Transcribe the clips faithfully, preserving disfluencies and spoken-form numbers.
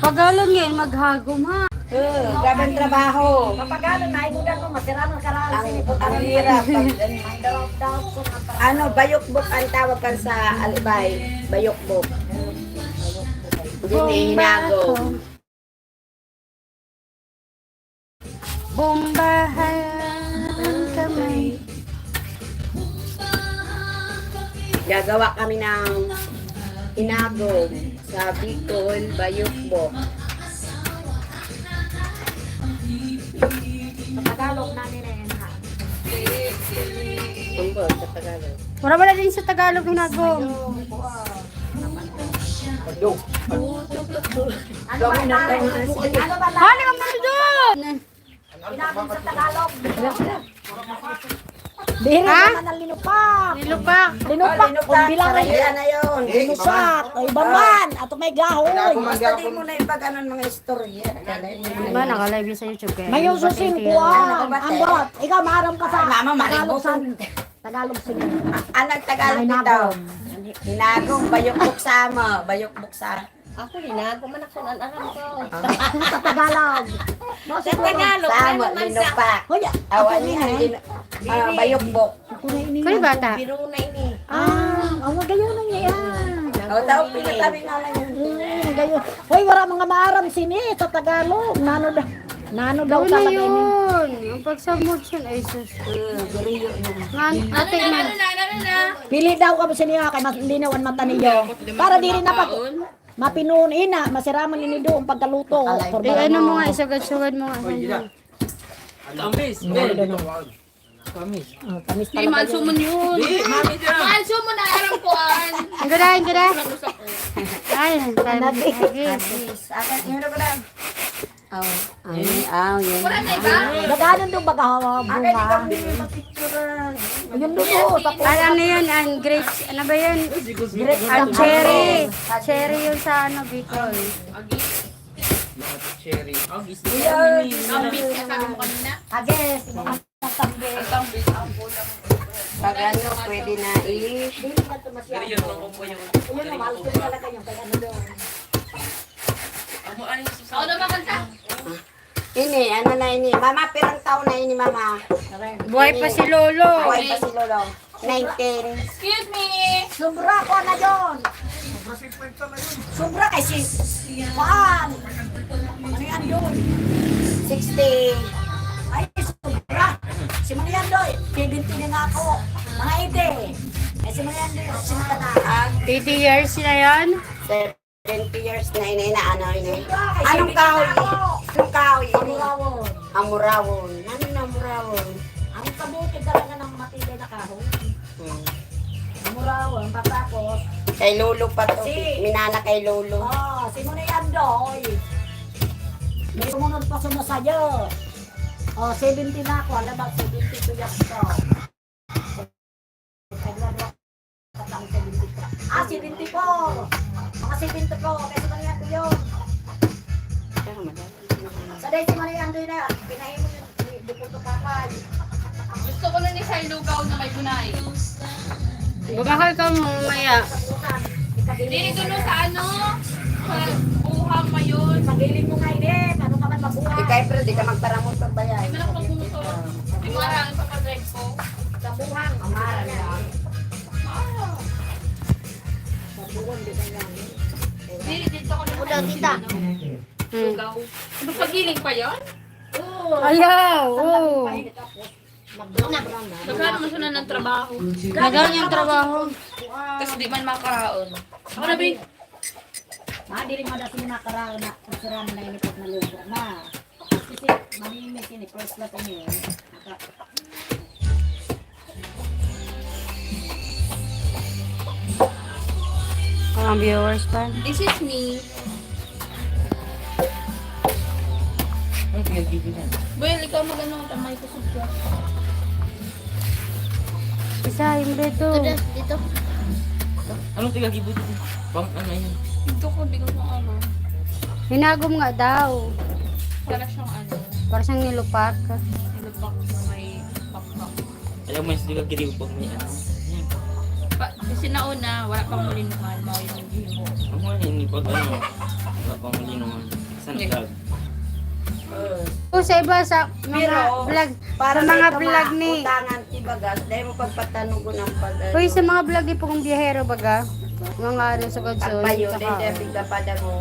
Pagalan nga, maghagom, ha? Oo, grabe ang trabaho. Mapagalan na, ibudan mo, masira mo, karaan, Ang, sinipot, ang ang hirap. Pag, May daw-daw ko na pa. Ano, bayukbok ang tawag kan sa Albay. Bayukbok. Hindi, may hinago. Bombahan. Bombahan kamay. Gagawa kami ng inagom sa Bicol, bayukbok. Sa Tagalog namin na yan, ha? Ang ba, sa Tagalog? Wala, wala din sa Tagalog, inagom. Yung, ah, Ano ba na? Ano ba na? Hali, Ma'am Dudut! Inagom sa Tagalog. Diri Ha? naman ang linupak. Linupak. Linupak. Ah, linupak. Kung bilang Sarili na yun. Linupak. Ay, iba man. Ato may gahoy. Inagom ang Basta di gahapon. Mo na ipag-anon mga istorya. Di ba, naka-live yun sa YouTube, kaya May yung ususin pasyente ko, yan. Ah. Ano ba, te? Ang bot. Ikaw, maaram ka sa Ay, mama, Tagalog, maligo. San? Tagalog, sige. Anong Tagalog Ay, nito? Nagom. Hinagom, bayok buksama, bayok buksa. Ako, hinago man ako, ang aram ko. Sa Tagalog. Sa Tagalog, Sama, ano man sa linupak. Hoy, ah, Awan ako niya, na, eh. Linu-, ah, Dili. Bayokbok. Ako na ini. Kani bata? Biro na ini. Ah, ang magayon na niya yan. O, tao, pinatabi nga lang yun. Mm, gayon. Hoy, wala mga maaram sini sa Tagalog. Nano da-, nano daw Ano na talaga ini? Yun? Ang pagsamod siya, ay sus. Mm, guriyo na. Ngan-, Ano ate na, na. Ano na, ano na? Pili daw kamo sa niya, kay mas linaw ang mata niyo. Para diri na pag Makaon? Mapinuon, ina, masiraman ini doon pagkaluto. Alay. Porma Eh, ano mo nga, na. Isugad-sugad mo nga. Oy, gila. Tamis. Ano, ano? Tamis. Oh, tamis Di, talaga malso yun. Mo yun. Di, mami dyan. Malso mo na, aram ko, an. Ang ganda, ang ganda. Ay, ang tamis. Nabi. Sige. Akin, yun na pala. Oh, ang, Eh? Ah, yun. Wala na iba? Naghanon doon baga, oh, Akin, bunga. Ikaw din yung papicturan. Yun doon, oh, tapos Ay, ano yun? Ang grapes, ano ba yun? Grapes Ang ng cherry. Cherry yun sa ano, Bicol. Cherry. Ang Ang beef na sabi mo kanina. Agis, mga tambit. Ang tambit, ang kulang. Pag ano, pwede na i- Dili na ito masyado. Pero yun, mga kuko yung Yun, mahal ko talaga yung kay ano doon. Ang ano yung susunod? Ako naman kanta. Ini, ano na ini? Mama, pirang taon na ini, mama? Buhay pa si Lolo. Buhay pa si Lolo. Nineteen. Excuse me. Sobra ko na yun. Sobra kay si Juan. Ano yan yun? Sixty. Ay, sobra. Si Marian Doy, seventy na nga ako. Mga eighty. Eh, si Marian Doy, sino ka na? Ah, eighty years na yan? Seventy years na ini, na ano ini. Anong kahoy? Anong kahoy ini? Amurawon. Amurawon. Ano na amurawon? Ang kabuti talaga ng matibay na kahoy. Hmm. Amurawon, tapos Kay lolo pa to. Si Minana kay lolo. Oh, si Muna Yandoy. May sumunod pa sino sa'yo. Oh, seventy na ako. Alam ba, seventy-two years ko. Ah, seventy-four. Mga seventy-four. Kasi mga yan ko yun. Sa dahil si Maria Andoy na, pinahimo yun, di, di po ito kapal. Gusto ko na ni Shai Lugaw na may bunay. Bumahal ka mo, maya. Hindi, ito no sa ano, sa buhang mayon. Paghiling mo nga, hindi. Ano ka man mabuhay? Ikay, pero di ka magparamot pagbayay. Hindi na ako magmuso. Hindi mo arangan sa pag-drive ko. Sa buhang, ang mahal na. Dili, dito ko na. Uda, tita. Hmm. Lugaw. Magpagiling pa yun? Ayaw, oo. Nagkaroon mo sila ng trabaho. Nagkaroon yung trabaho. Tapos di man makaon. Ako na, Bi. Madiri mo dati na karaon na, kasiraan na inipot na luto na. Kasi manimit ini, first class ini, eh. Naka- Mga viewers pa. This is me. Ang pinagbibilan. Well, ikaw magano ang tamay ko sa Isa, yung dito. Ito, dito. Anong pinagbibilan? Pang ano yun? Ito ko, di ko pa alam. Hinagom nga daw. Para siyang ano? Para siyang nilupak. Nilupak na may pakpak. Alam mo, hindi ka giliw pag may ano. Yan. Pa, kasi nauna, wala pang mulinhuan, mao yung gihimo. Ang mga yun, pag ano. Wala pang huli naman. Saan ka? O sa iba sa mga Pero, vlog, sa Para mga sa vlog ni utangan ti bagas, dahil mo pagpatanugon ang pag Uy, sa mga vlog ni Pugong Biyahero baga, mga ano sa Godson, Pagpayo, saka dahil dahil bigla pa na mo,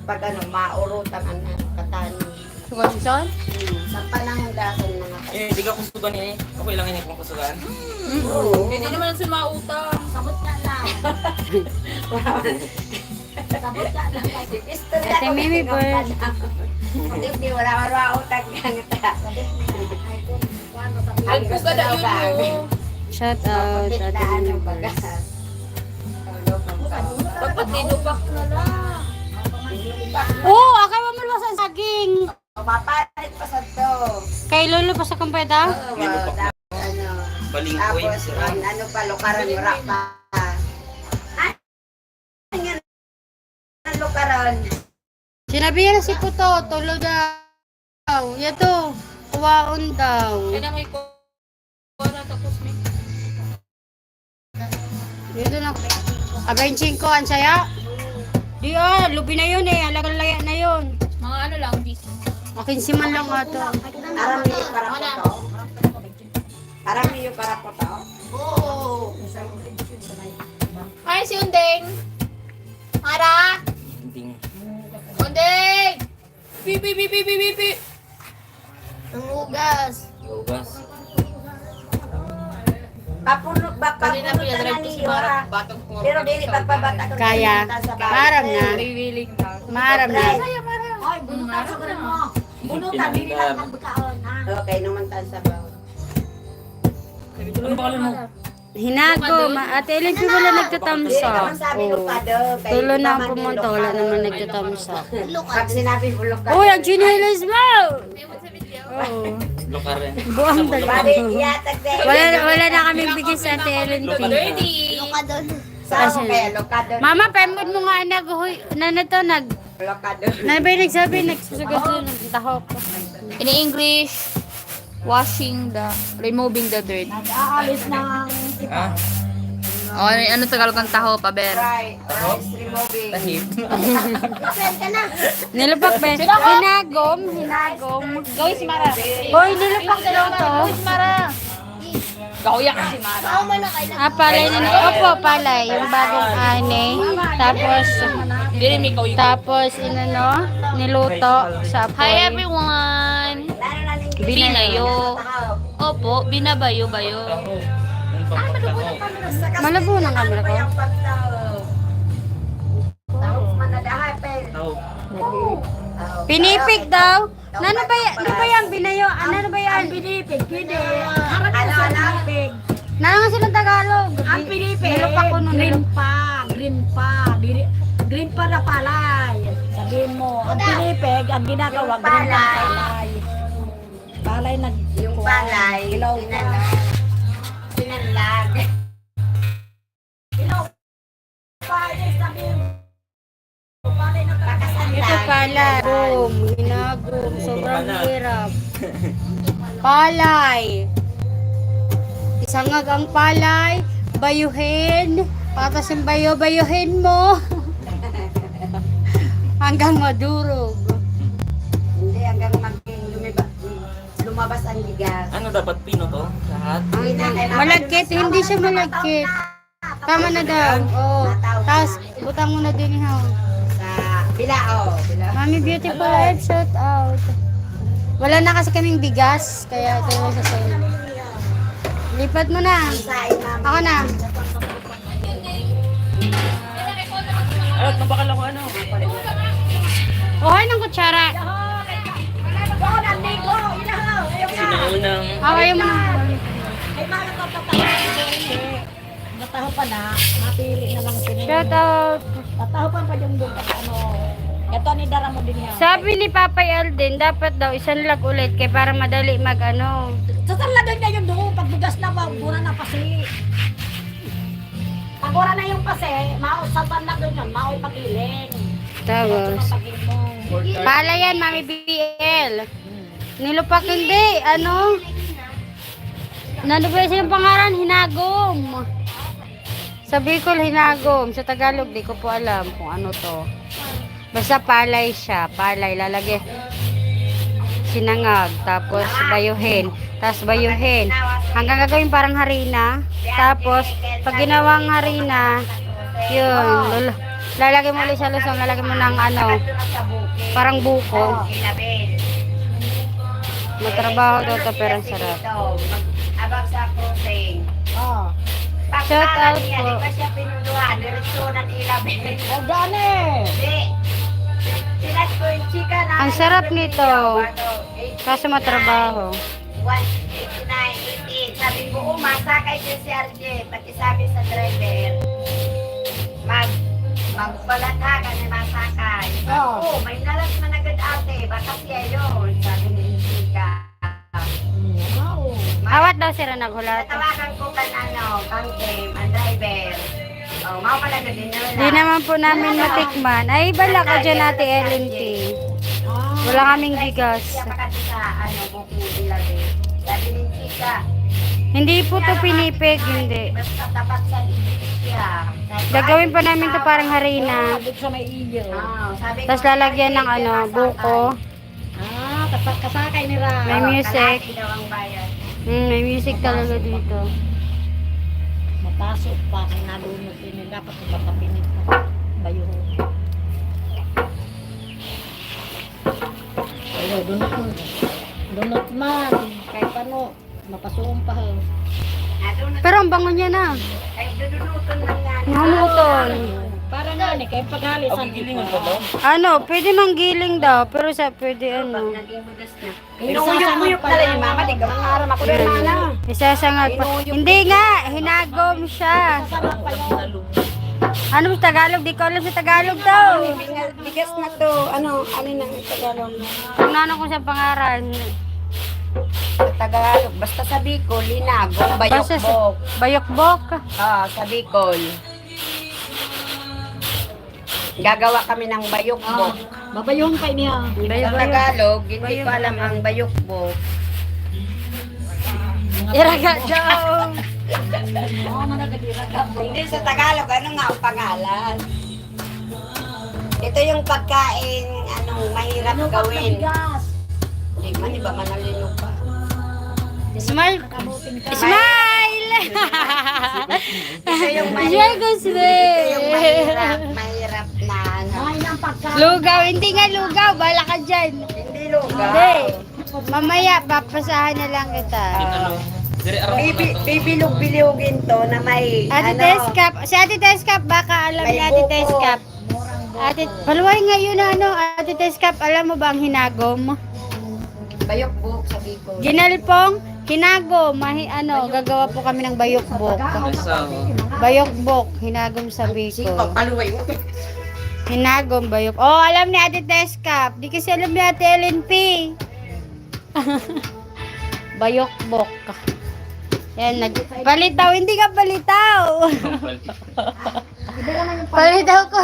pag ano, maurutang ang katani. sa Godson? Hmm, Sa panahon dahil mga Eh, di ka kusugan eh. Okay lang ini kung kusugan. Oo. Hindi naman ang sumautang. Sabot ka lang. Sabot ka lang. Istorya Ate ko Mimi ng Boy. Hindi, wala ka raw utang ka nga. Ay, kung gada yun mo. Shout out, Kapit Ate na ano Mimi Boy. bagas. Dapat tinupak na lang. Oo, akay mo sa saging. Mapalit pa sa to. Kay Lolo pa sa kumpeta? Oo, wow, da- ano. Balingkoy. Tapos, ang ano pa, lukaran, wala pa. Ay, nga, lukaran. Sinabi na si Puto, tulo daw. Yato, kuwaon daw. Kaya na may kuha tapos may Dito na. Abay, singko, ang saya. Di ah, lubi na yun eh. Halagang laya na yun. mga ano lang, bis. Akin si man lang ato. Aram niyo para po to? Aram niyo para po to? Ay, si Undeng. Mara! Hindi. Undeng! Pi, pi, pi, pi, pi, pi, pi. Ang ugas. Lugas. Papuno, ba, Pwede na papuno pinadrive ka ko na si niyo, Mara. ha? Batang ko. Pero dili pagpabata ko Kaya, sa maaram na. Riwiling na. Maaram na. Ay, bunutan sa ganun mo. Bunutan, dili lang magkaon, ha? Okay, naman tayo sa bawal. Ano ba mo? Hinago, ma Ate Ellen, si wala nagtatamsa. Sabi ko pa daw, kay Tulo na ang mama ni pumunta, Luca. Wala naman nagtatamsa. Pag sinabi mo, Luca. Uy, ang chinelas mo! Oo. Lukaran. Buang Bali, dalawa. yatag na. Wala, wala na kaming bigay sa Ate Ellen P. Dirty. Sa ako kaya, Luca doon. Mama, pemod mo nga, anak. Huy, na na to, nag... Luca doon. Na ba yung nagsabi? Nagsusugod doon, nagtahok. In English, washing the, removing the dirt. Nag-aalis ng Ah, O, ano, ano Tagalog ng taho, paber? Right, rice removing. Tahip. Saan ka na? Nilupak, be. Hinagom, hinagom. Gawin si Mara. Hoy, nilupak daw to. Gawin si Mara. Gawin si Mara. Ah, palay na ni. Opo, palay. Yung bagong ani. Tapos, Dili may gawin. tapos, inano, niluto sa apoy. Hi everyone! Binayo. Opo, binabayo-bayo. Malabo ng camera ko. Tahop man na dahay, pero Tao. Pinipig daw. Nano ba yan? Ano ba yan? Binayo? Ano, ano ba yan? Pinipig, pwede. Harap mo sa pinipig. Nano nga silang Tagalog? Ang pinipig, Nilupak ko nun, green nilupak. pa, green pa, diri, green pa na palay. Sabihin mo, ang pinipig, ang ginagawa, green pa na palay. Palay nag- Yung palay, hilaw pa. Pinanlag. Hilaw pa, eh, sabihin mo. Palay na pakasanlag. Ito pala, boom, hinagom, sobrang hirap. Palay. Isangag ang palay, bayuhin, patas yung bayo, bayuhin mo. Hanggang madurog. Hindi, hanggang maging lumiba, lumabas ang bigas. Ano dapat pino to? Lahat? Malagkit, hindi siya malagkit. Tama na daw. Oh. Tapos, butang mo na din, ha. Sa bilao. Bilao. Mami Beautiful Life, shout out. Wala na kasi kaming bigas, kaya ito yung sa sa'yo. Lipat mo na. Sa imam. Ako na. Ano, mabakal ako ano? Kuha ng kutsara. Sinaunang Okay mo na. Ay, mahal ko pa tayo. Nataho pa na. Napili na lang sila. Shout out. Nataho pa pa yung doon pag ano. Ito ni dara mo din yan. Sabi ni Papay Alden, dapat daw isanlag ulit kay para madali mag ano. Sa talaga niya yun doon. Pag bugas na pa, mura na pasi. Pag mura na yung pasi, mao sa panlag doon yun. Mao'y pagiling. Tapos, Pag-iling mo. pala yan, Mami B L. Nilupak hindi, ano? Nano ba yung pangaran? Hinagom. Sa Bicol, hinagom. Sa Tagalog, di ko po alam kung ano to. Basta palay siya, palay, lalagyan sinangag, tapos bayuhin, tapos bayuhin. Hanggang gagawin parang harina, tapos pag ginawang harina, yun, lul- lalagyan mo ulit sa lusong, lalagyan mo ng ano, parang buko. Matrabaho daw to, pero ang sarap. Abang sa crossing. Oh. Shout out po. Di ba siya pinuduhan? Diretso ng ilabi. O gani. Hindi. Sinas ko yung chika na. Ang sarap nito. Kaso matrabaho. One eighty-nine, eighty. Sabi ko, oh, masakay si C R J. Pati sabi sa driver, mag, magbalat ha, kani masakay. Oh. Oh, may nalas man agad ate. Baka siya yun. Sabi ni Chika. Wow. Awat daw sila naghulat. Natawagan ko kan ano, kan Kim, ang driver. Oh, mao pala na din nila. Di naman po namin matikman. Ay, bala ka dyan, Ate Ellen P. Ah. Wala kaming bigas. Siya pa kasi sa ano, booking nila din. Sabi ni Chika, Hindi po to pinipig, hindi. Basta dapat sa siya. Sabi ko, Gagawin pa "Ay, namin to tama." parang harina. Dito sa may iyo. Ah, sabi ko, Tapos lalagyan ng "Ay, ano, masakay." buko. Ah, kasa- kasakay nila. May music. Kalahati daw ang bayad. Hmm, may music talaga dito. Mapasok pa kung nalunod din. Dapat makapinit pa. Bayo. Ayo, dunot mo. Dunot man. Kahit paano, mapasuong pa ho. Pero ang bango niya na. Ay, dududuton lang yan. Namuton. Para nga ni, kaya paghalis ang iba. Ano, pwede manggiling daw, pero sa pwede ano. Naging budas na. Inuyok-uyok na lang yung mama, di ka mangaram ako rin, mana. Isasangag pa. Hindi nga, hinagom siya. Ano sa Tagalog? Di ko alam sa Tagalog to. Bigas na to. Ano, ano na ang Tagalog mo? Kung ano kung sa pangaran. Sa Tagalog, basta sa Bicol, linagong, Basta sa bayokbok. Bayokbok. Ah, sa Bicol. Gagawa kami ng bayokbok. Babayong pa niya. Sa Tagalog, hindi ko alam ang bayokbok. Iraga daw. Oo, managad iraga. Hindi sa Tagalog, ano nga ang pangalan? Ito yung pagkain, anong mahirap gawin. Bigas. Hindi man, iba man ang linupa. Smile. Smile! Ito yung Smile mahirap. ko, Ito yung mahirap, smile. mahirap na ano. Ay, nang pagka. Lugaw, hindi nga lugaw. Bala ka dyan. Hindi lugaw. Hindi. Mamaya, papasahan na lang kita. Bibi, bibilog-bilogin to na may Ate ano, Teskap. Si Ate Teskap, baka alam May ni Ate buko. Teskap. Ate, paluway ngayon ano, Ate Teskap, alam mo ba ang hinagom? Bayokbok sa Bicol. Ginalpong, hinagom, mahi, ano, gagawa po kami ng bayokbok. Bayokbok, hinagom sa Bicol. Paluway mo. Hinagom, bayok. Oh, alam ni Ate Teskap. Di kasi alam ni Ate Ellen P. Bayokbok. Yan, nag... Palitaw, hindi ka palitaw. Palitaw ko.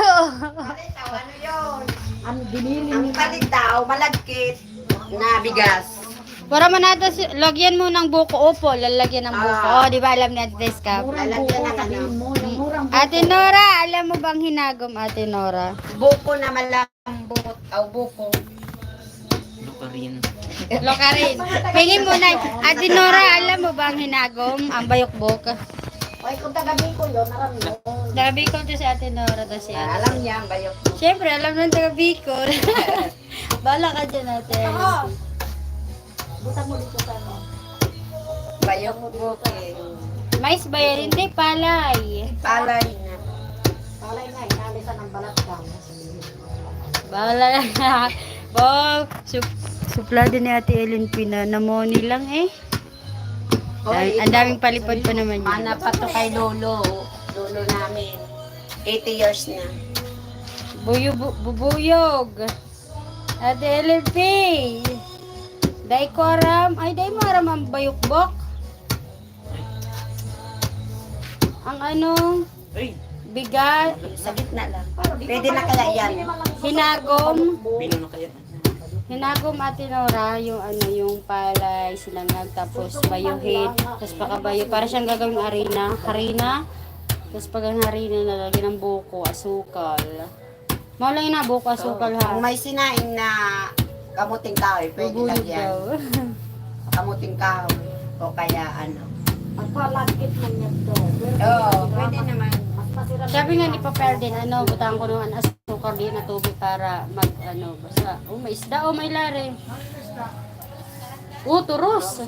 Ang diniling Ang palitaw, malagkit na bigas. Para manatas, lagyan mo ng buko. Opo, lalagyan ng buko. Ah. Oh, di ba alam ni Ate Teskap? Murang Lalagyan buko, ng ano. Sabihin mo, yung murang buko. Ate Nora, alam mo bang hinagom, Ate Nora? Buko na malambot. Aw, buko. Lokarin. Hingin mo na, Ate Nora, alam mo bang hinagom ang bayokbok? Ay, kung taga Bicol yun, aram yun. Taga Bicol to si Ate Nora, to si Ate. Alam niya ang bayokbok. Siyempre, alam ng taga Bicol. Bala ka dyan, Ate. Buta mo dito sa ano. Bayokbok eh. Mais ba yan? Hindi, palay. Palay na. Palay nga, inalisan ang balat ka. Bala na. Bo, sup suplado ni Ate Ellen P na namoni lang eh. Oy, Ang daming palipad pa naman yun. Mana pa to kay Lolo. Lolo namin. eighty years na. Buyo, bu, bubuyog. Ate L P. Dai ko aram. Ay, dai mo aram ang bayukbok. Ang ano, bigat, Sa gitna lang. Pwede na kaya yan? Hinagom. Pino na kaya? Hinagom, Ate Nora, yung ano, yung palay, sinangag, tapos bayuhin, tapos pakabayo. Para siyang gagawing arena, harina. Tapos pag ang harina, nalagyan ng buko, asukal. Mao lang yung nabuko, asukal, ha. Kung may sinaing na kamuting kahoy, pwede Bubuyog lagyan. daw. Kamuting kahoy. O kaya ano. Ang palagkit man niya to. Oo, pwede naman. Mas masira Sabi nga ni Papa Erden, ano, butangan ko naman asukal, di na tubig para mag, ano, basta, oh, may isda, oh, may lare. Oh, turos.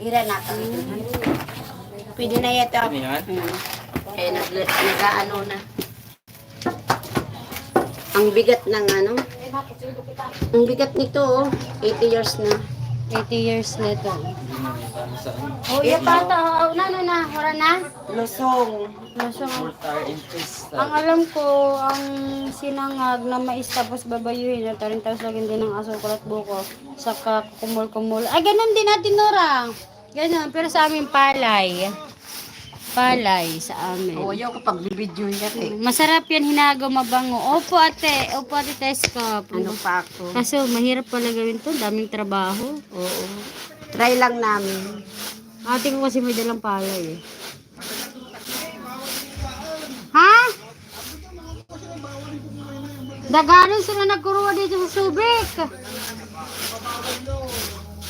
Ira na kami. Pwede na yan. Ano yan? Hmm. Eh, nag, nag-ano na. Ang bigat ng ano. Ang bigat nito, oh. eighty years na. eighty years na to. Saan? Oh, iya pa ito. Oh, na, na, na. Wala na. Lusong. Lusong. Mortar and pestle. Ang alam ko, ang sinangag na mais tapos babayuhin at tarintaw sa gindi ng asukal at buko. Saka kumul-kumul. Ay, ganun din, Ate Nora. Ganun, pero sa amin palay. Palay sa amin. Oo, ayaw ko pag-video yan eh. Masarap yan, hinago, mabango. Opo, ate. Opo, ate Tesco. Ano pa ako? Kaso, mahirap pala gawin to. Daming trabaho. Oo. Try lang namin. Ate ko kasi may dalang palay eh. Ha? Daganon sila nagkuruha dito sa Subic.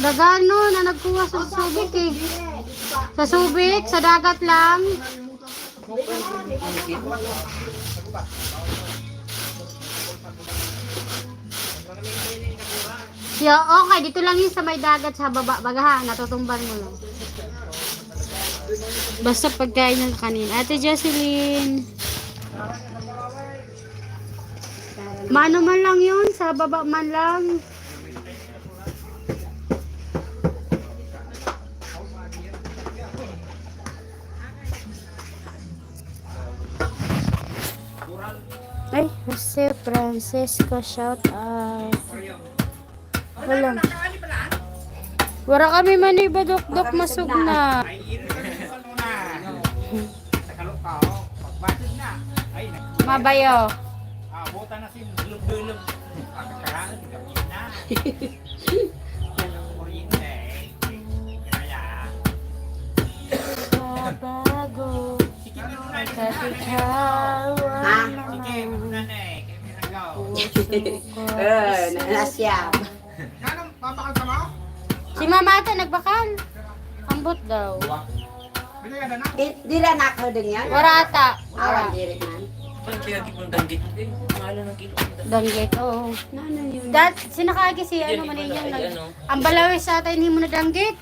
Daganon na nagkuha sa Subic eh. Sa Subic, sa dagat lang. Yeah, okay, dito lang yun sa may dagat sa baba. Baga ha, natutumban mo lang. Basta pagkain ng kanin. Ate Jocelyn. Mano man lang yun, sa baba man lang. Ay, Jose Francisco, shout out. Wala. Wala kami man iba, Dokdok, masugna. Mabayo. Bago. Kasi ikaw ang naman. Eh, na siya. Si Mama ata nagbakal. Ambot daw. Di, di na nakaw din yan. Wala ata. Awan, diri man. Ang kaya kipon danggit. Eh, mahal na ng kilo. Danggit, oo. Nano yun? Dat, sinakagi si ano, man yung nag... Ang balawis sa ata, hindi mo na danggit.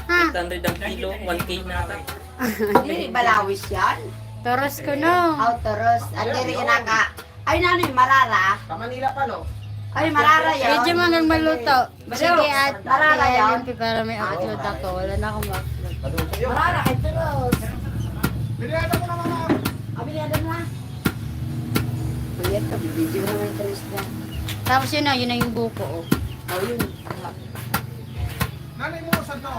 Ha? Eight hundred ang kilo, one K na ata. Diri balawis yan? Toros ko, no? Autoros. Ang diri naka... Ay, nano yung marara? Sa Manila pa, no? Ay, marara yan. Medyo mangang maluto. Sige, at Marara yan. Ate Ellen, para may upload ako. Wala na akong upload. Madungkol yun. Marara kay Turos. Biniyada ko na, mama. Abiliyado na. Ayan, kabibidyo na may talis na. Tapos yun na, yun na yung buko, oh. Oh, yun. Nanay mo, santo.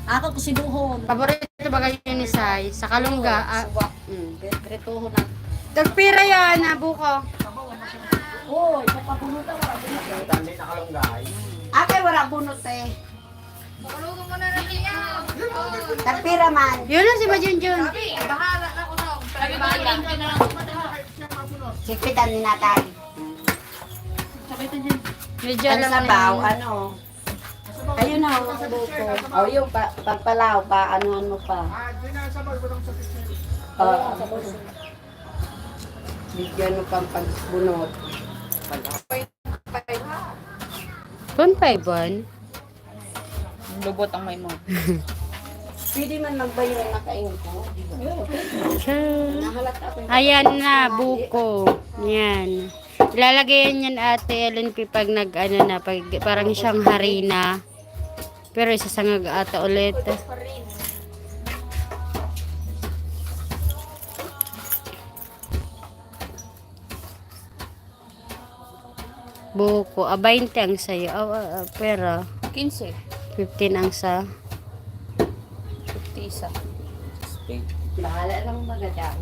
Ako ko si Buhon. Paborito ba kayo ni Sai? Sa Kalungga, ah, Suwa. Mm. Prituho na. Tagpira yan, ah, buko. Uy, sa pagbunutan, wala ko na. Tandi na kalunggay. Ate, wala bunot eh. Tagpira man. Yun lang si Majunjun. Sigpitan ni Natay. Medyo Ang alam sabaw, na. Ano? Ayun na, oh, buko. Oh, yung pa, pagpalaw pa, anuhan mo pa. Oo. Bigyan mo pang pagbunot. Kun paiban. Lubot ang may mo. Pwede man magbayo na kain ko. Nahalat ako. Ayan na, buko. Yan. Ilalagay yan yan, Ate Ellen P, pag nag, ano na, pag, parang siyang harina. Pero isasangag ata ulit. Buko. Ah, baynte ang sayo. Ah, ah, ah, pero Quince. Fifteen ang sa. Fifty isa. Bahala lang magadaw.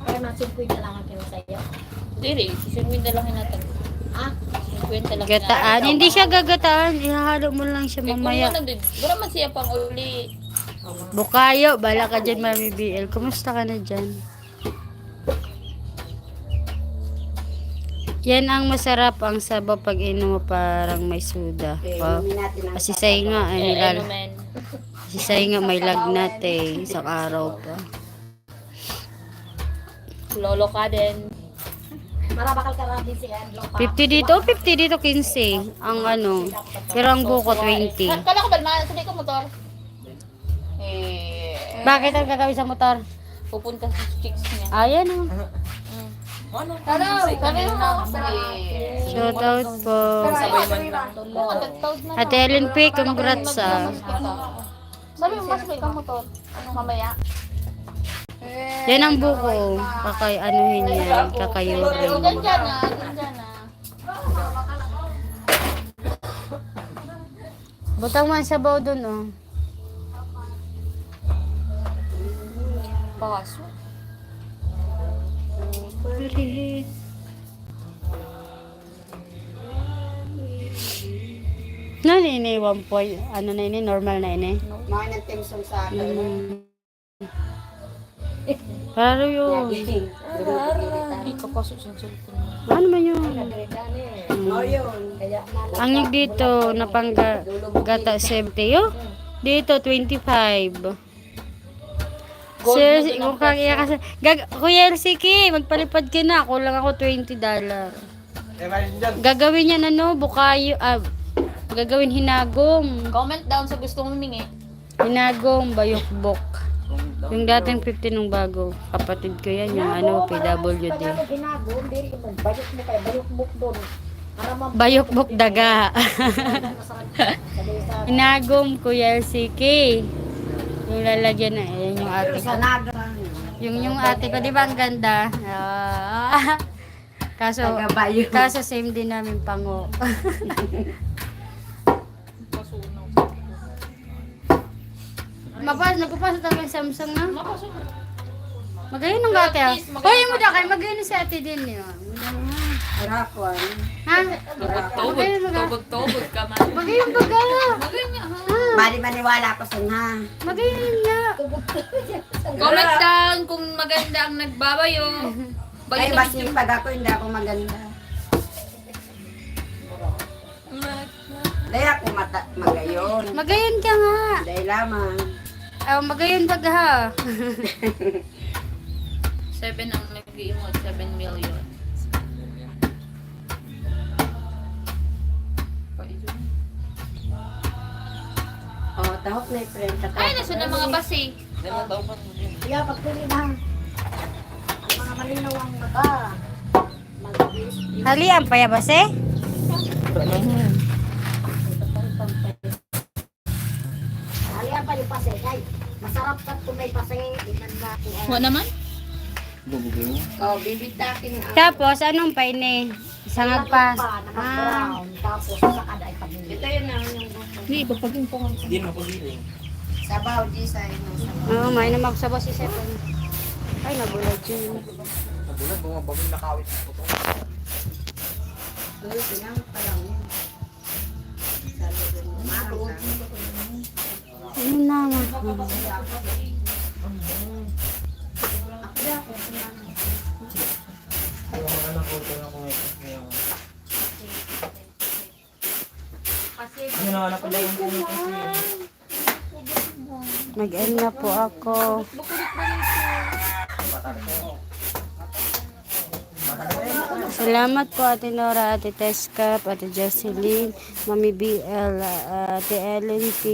Para mga singkwenta lang ang kinasayo. Diri, singkwenta lang hinatag. Ah, Singkwenta lang Gataan. hinatag. Hindi siya gagataan. Ihahalo mo lang siya Eh, kung mamaya. ano din, wala man siya pang uli. Bukayo, bala ka dyan, Mami B L. Kumusta ka na dyan? Yan ang masarap, ang sabaw pag inom mo parang may suda. Okay, pa. Inumin natin ang Kasi sabaw. Sayo nga, ay, Eh, nilal-, inumin. Kasi sayo nga may lagnat eh, isang araw pa. Lolo ka din. Marabakal ka rin si Ed, Lopa. Fifty dito, fifty dito, quince. Ang ano, pero ang buko, twenty. Kala ko ba naman, sabi ko motor. Eh, Bakit ang gagawin sa motor? Pupunta sa chicks niya. Ayan o. Ano? Hello, sabi mo na ako sa Eh, Shout out po. Sabay man lang. Ate Ellen P, congrats, ah. Sabi mo, mas may kamotor. Ano, mamaya? Yan ang buko. Kakay, anuhin yan. Kakayurin. Diyan ka na, diyan ka na. Butang mo ang sabaw dun, oh. Baso. Nani ini, one point, ano na ini, normal na ini? Mga nagtimsong sa akin. Mm. Klaro yun. Lagi. Ikaw pa, Susan, cellphone mo. Ano man yun? Oh, yun. Kaya Ang yung dito, napangga-, gata seventy, oh. Dito, twenty-five. Gold Sir, na din ang kung kaya presyo. Kasi, gag-, Kuya L C K, magpalipad ka na. Kulang ako twenty dollar. Eh, mayroon dyan. Gagawin niya na, no, bukayo, ah, gagawin hinagom. Comment down sa gusto mong humingi. Hinagom, bayukbok. Comment down Yung below. Dating fifty nung bago, kapatid ko yan, yung Hinagom, ano, P W D. Tagalog, hinagom, diri mo, bayukbok kay bayukbok doon. Para mab- Bayukbok daga. Masarap. Hinagom, Kuya L C K. Yung lalagyan na, eh, yung ate ko. Sa naga. Yung, yung ate ko, di ba ang ganda? Ah. Kaso, Taga Bayo. Kaso same din namin pango. Mapas-, napapasok talaga yung Samsung na. Mapasok. Magayon ang ate, ah. Yes, magayon. Hoy, mo da kay magayon si ate din, yun. Rakwan. Ha? Tubog-tubog, Magayon, maga- tubog-tubog ka man. Magayon baga. Magayon nga, ha? Bali maniwala ko sa nga. Magayon nga. Comment down kung maganda ang nagbabayo. Ay, Balik masipag ako, hindi ako maganda. Dahil ako mata-, magayon. Magayon ka nga. Dahil lamang. Oh, magayon baga, ha? Seven ang nag-iimot, seven million. Oh, tahok na yung friend. Ay, nasunod ang mga basi. Yeah, pagpili na. Mga malinaw ang mata. Halian pa ya, base? Halian pa yung pase. Ay, masarap ka kung may pase. Di man ba? Wa naman? Oh, bibitakin ang Tapos, anong pa ini? Sangag pa. Naka-brown. Ah. Tapos, saka dahil pag Ito yun na yung buko. Hindi, ipapagin ko nga. Hindi mo pag-iling. Sabaw, di sa inyo, sabaw. Oo, may na magsabaw si Seven. Ay, nabulag yun. Nabulag, mga bagong nakawit sa puto. Uy, pinang pa lang yun. Sabi ko, "Maro." Ano na, ma-, Yung mga nakuha ko ng mga yung Ano naman ako lang yung Nag-end na po ako. Salamat po, Ate Nora, Ate Teskap, Ate Jocelyn, Mami B L, ah, Ate Ellen P.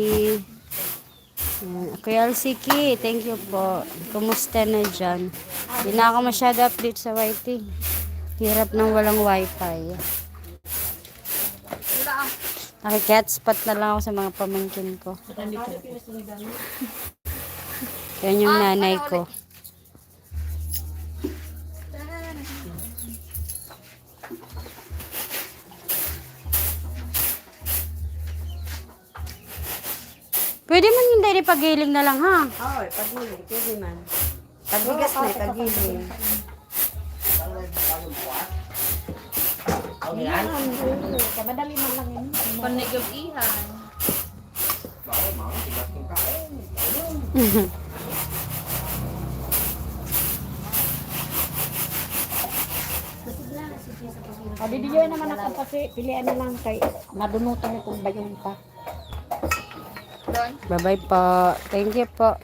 Ayan. Kuya L C K, thank you po. Kumusta na dyan? Hindi na ako masyado update sa Y T. Hirap nang walang wifi. Nakiki-hotspot na lang ako sa mga pamangkin ko. Yan yung nanay ko. Pwede man yung dali pagiling na lang, ha? Oo, pagiling. Pwede man. Pagbigas na, pagiling. Ayan, oo. Kamadali man lang yun. Panigag-ihan. Video naman ako kasi, pilihan na lang kay madunutan ko kung bayon pa. Doon. Bye-bye po. Thank you po.